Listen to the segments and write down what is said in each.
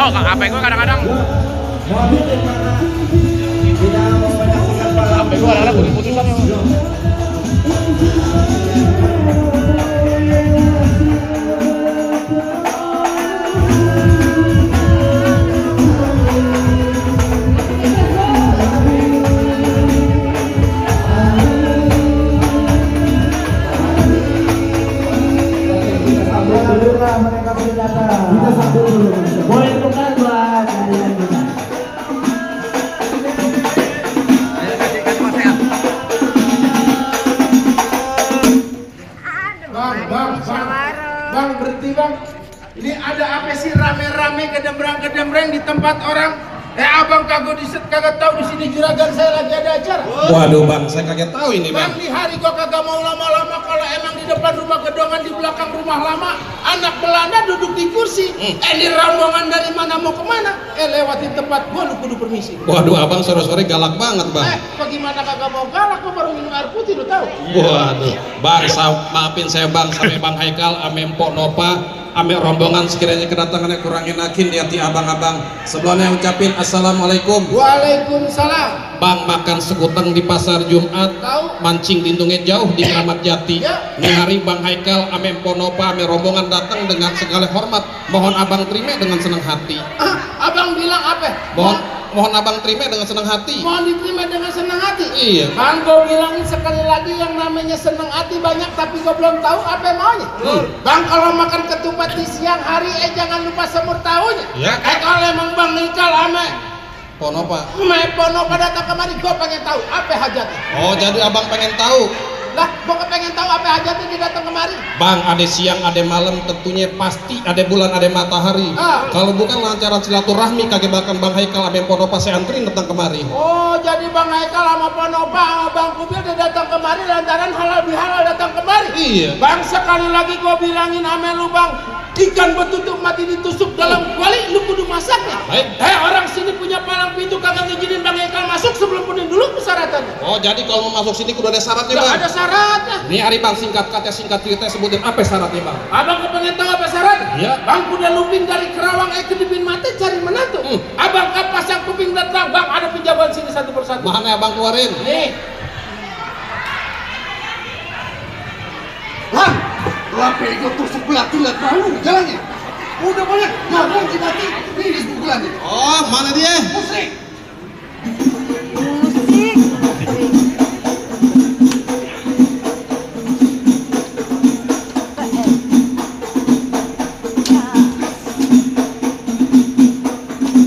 Oh, HP gue kadang-kadang. HP gue kadang-kadang putus-putusan ya. Mereka sudah datang. Kita sambut dulu. Boleh tukar buat kalian juga. Bang, berhenti bang. Ini ada apa sih rame-rame gedembrang-gedembreng di tempat orang? Abang kagak tahu di sini juragan saya lagi ada acara. Waduh bang, saya kaget tahu ini bang. Bang, di hari gua kagak mau lama-lama kalau emang di depan rumah gedongan di belakang rumah lama anak Belanda duduk di kursi. Ini rombongan dari mana mau kemana? Lewatin tempat gua lu kudu permisi. Waduh abang sore-sore galak banget bang. Bagaimana kagak mau galak? Gua baru minum air putih lu tahu. Waduh bang, maafin saya bang, sampai Bang Haikal, ame Mpok Nopa, ame rombongan sekiranya kedatangannya kurang enakin di hati abang-abang. Sebelumnya ucapin assalamualaikum. Waalaikumsalam. Bang makan sekuteng di pasar Jumat, Tahu? mancing di Ndunge jauh di Kramat Jati. Ya. Ini hari Bang Haikal, ame Mpok Nopa, ame rombongan datang dengan segala hormat. Mohon abang terima dengan senang hati. Abang bilang apa? Mohon abang terima dengan senang hati. Mohon diterima dengan senang hati. Iya. Bang, gue bilangin sekali lagi yang namanya senang hati banyak, tapi gue belum tahu apa maunya. Bang, kalau makan ketupat di siang hari, jangan lupa semur tahunya. Ya. Kalau emang Bang Nikal ame Ponopa. Ponopa datang kemari, gue pengen tahu apa hajatnya. Oh jadi abang pengen tahu. Lah, gue pengen tahu apa hajatnya dia datang kemari. Bang, ada siang, ada malam, tentunya pasti ada bulan, ada matahari. Kalau bukan lancaran silaturahmi, kagak bakal Bang Haikal, ame Ponopa saya anterin datang kemari. Oh, jadi Bang Haikal sama Ponopa sama Bang Kubil dia datang kemari lantaran halal bihalal datang kemari. Iya. Bang, sekali lagi gue bilangin ame lu Bang, ikan betutuk mati ditusuk dalam kuali, lu kudu masaknya. Baik. Orang sini punya palang pintu kagak ngizinin Bang Haikal masuk sebelum penuhin dulu persyaratannya. Oh jadi kalau mau masuk sini kudu ada syaratnya Nggak bang. ada syaratnya. Nih hari bang, singkat kata singkat cerita sebutin apa syaratnya bang. Abang kepengen tahu apa syaratnya? Iya. Bang kuda luping dari Kerawang ke Dipin Mate cari menantu. Abang kapas yang kuping datang, Bang ada penjabat sini satu persatu. Mana abang keluarin? Nih. Bang, lape itu tusuk belati lihat perahu jalannya. Udah banyak, ngomong mati. Ini di sebulan nih. Oh mana dia? Musrik.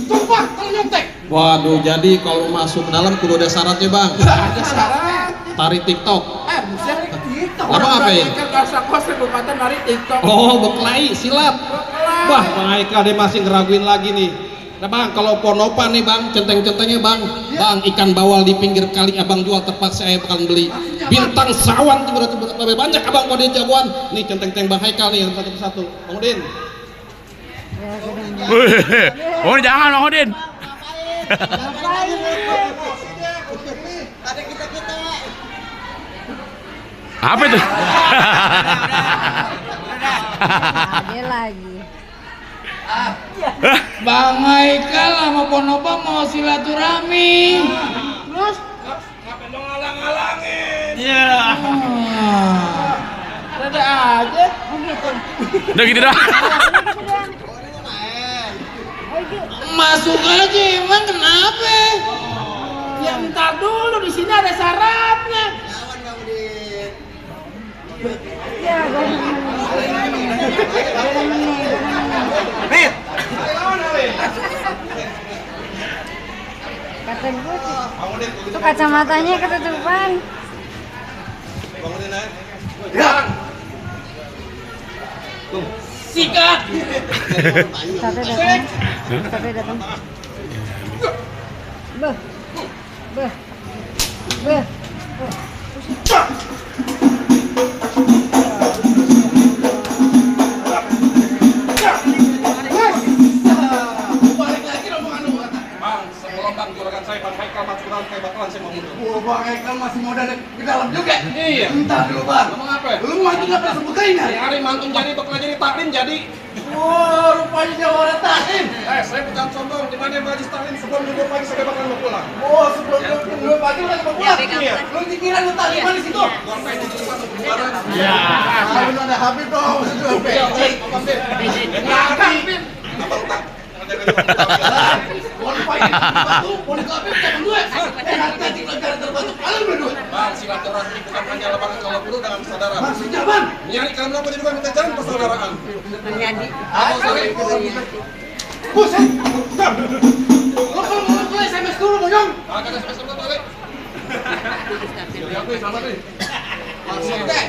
Tumpah, kalau nyontek. Waduh jadi kalau masuk ke dalam kudu ada syaratnya bang. Ada syarat. Tari TikTok. Buset. Abang ngapain? Gak kata nari TikTok. Oh beklai silat. Wah Bang Haikal dia masih ngeraguin lagi nih. Nah bang, kalau Ponopa nih bang, centeng-centengnya bang, bang ikan bawal di pinggir kali abang jual terpaksa saya bakal beli. Bintang sawan tuh berarti banyak abang kalau dia jagoan. Nih centeng-centeng Bang Haikal nih yang satu persatu. Bang Udin. Oh jangan Bang Udin. Apa itu? Ada lagi. Bang Haikal sama Ponopa mau silaturahmi. Terus? Ngapain lo ngalang-ngalangin? Iya. Ada aja. Udah gitu dah. Masuk aja emang kenapa? Ya entar dulu di sini ada syaratnya. Ya, kata gue tuh kacamatanya ketutupan. Bang Udin ya. Sikat. Sate datang. Sate datang. Beh. Beh. Beh. Saya Bang Haikal masuk dalam kayak bakalan saya mau mundur. Bang Haikal masih mau dari ke dalam juga. Iya. Entar dulu bang. Ngomong apa? Lu maju nggak pernah sebut Ingat. Hari mantung jadi bakal jadi taklim jadi. Oh, rupanya dia orang taklim. Saya bukan sombong. Di mana majlis taklim sebelum 2 pagi saya bakal mau pulang. Oh, sebelum 2 pagi udah mau pulang. Iya. Lu dikira lu taklim di situ? Ngapain di rumah tuh kemarin? Ya, kalau lu ada Habib dong, itu Habib. Habib. Abang tak. Mau dipakai batu, mau dikabir jangan duit. Hati-hati negara terbantu kalian berdua. Bang, silaturahmi bukan hanya lebaran kalau perlu dengan persaudaraan. Maksudnya bang? Nyari kamu apa juga minta jalan persaudaraan. Apa sih? Buset. Lo kalau mau kuliah SMS dulu dong. Akan SMS dulu balik. Jadi aku selamat nih. Langsung deh.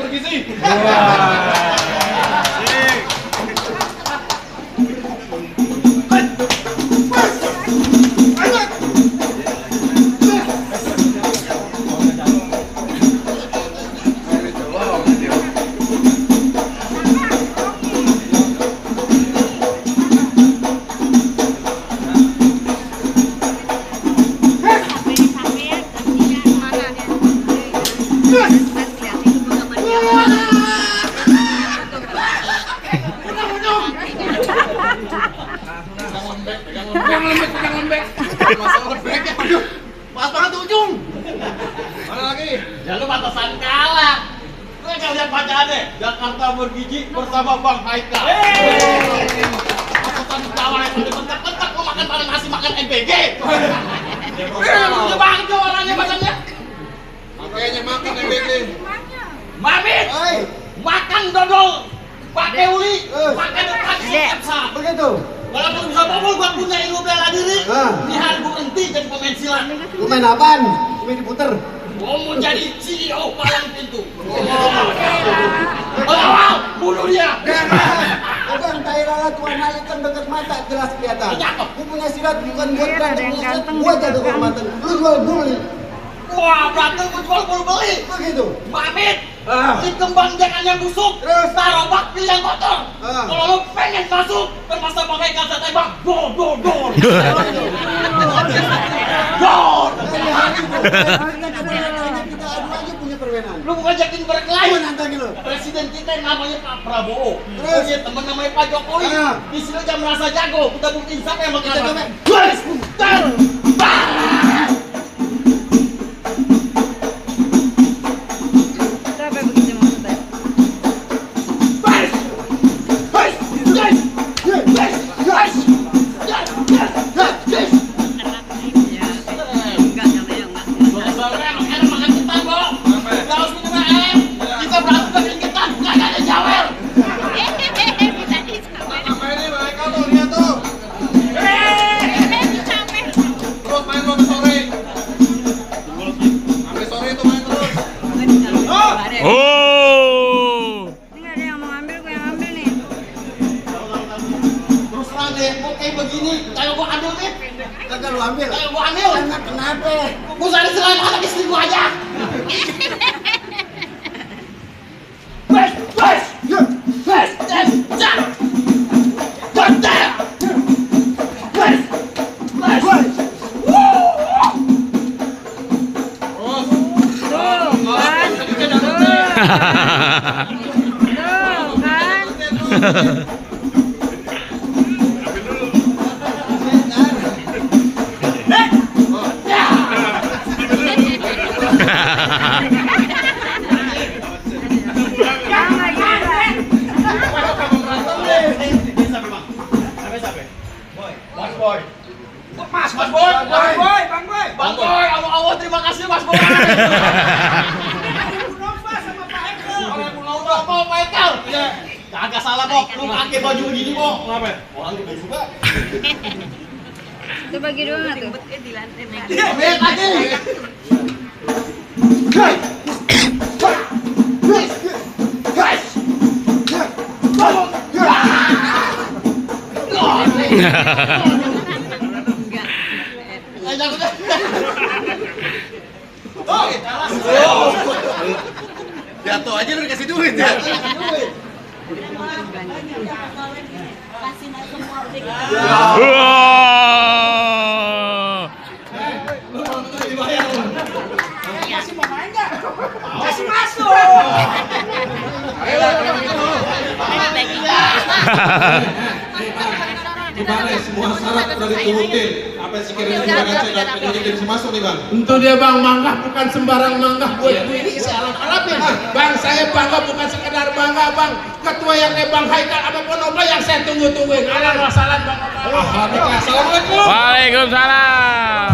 Bergizi. Pegang lembek. Masalah lembeknya, aduh. Pas banget tuh ujung. Mana lagi? Ya lu batasan kalah. Lu yang lihat bacaannya Jakarta bergiji bersama Bang Haikal. Batasan kalah yang udah bentak-bentak lu makan paling nasi makan MPG. Udah banget jualannya badannya. Makanya makan MBG. Mabit. Makan dodol. Pakai uli. Makan kaksa. Begitu. Walaupun bisa bobol, gua punya ilmu bela diri. Lihat gua berhenti jadi pemain silat. Lu main apaan? Main diputer. Gua mau jadi CEO palang pintu. Awal, bunuh dia. Bukan tai lalat Tuan Malik kan dekat mata jelas kelihatan. Cakep. Gua punya silat bukan buat Iya, ada yang ganteng gua juga jaga kan. kehormatan. Lu jual beli. Wah, berantem gua jual bulu beli. Begitu. Mamit, si kembang jangan yang busuk, Terus? taruh bak pilih yang kotor. Ah. Kalau lu pengen masuk, terpaksa pakai kaca tembak, dor. Dor. Kita adu aja punya permainan. Lu ngajakin berkelahi. Gua nantangin lu. Presiden kita yang namanya Pak Prabowo. Terus? Punya teman namanya Pak Jokowi. Ah. Di sini aja merasa jago. Kita buktiin siapa yang Kita coba. mengalahkan. Guys, putar. Itu apa begitu maksudnya? Apa ini mereka tuh lihat tuh. Terus main sampai sore. Sampai sore itu main terus. Oh. Ini nggak ada yang mau ngambil, gue yang ambil nih. Terus terang deh, kok kayak begini, kayak gua ambil nih, Kagak lu ambil. kayak gua ambil. Kenapa? Gua cari selain anak istri gua aja. Tuh, kan? Jangan, jangan. Mas Boy, Bang Boy, Allah terima kasih Mas Boy. Orang Punova sama Pak Ekel. Iya. Kagak salah kok, lu pakai baju begini kok. Kenapa? Orang juga juga. Itu bagi dua nggak tuh? Ambil lagi. Jatuh aja lu dikasih duit ya. Wah. Masih masuk. Gimana semua syarat udah diturutin? Apa yang sekiranya Bang dan penyidik bisa masuk nih Bang? Tentu dia Bang, manggah bukan sembarang manggah buat gue ini saya alap-alapin. Bang, saya bangga bukan sekedar bangga Bang. Ketua yang Bang Haikal apa Ponova yang saya tunggu-tungguin. Alhamdulillah, Bang. Assalamualaikum. Waalaikumsalam.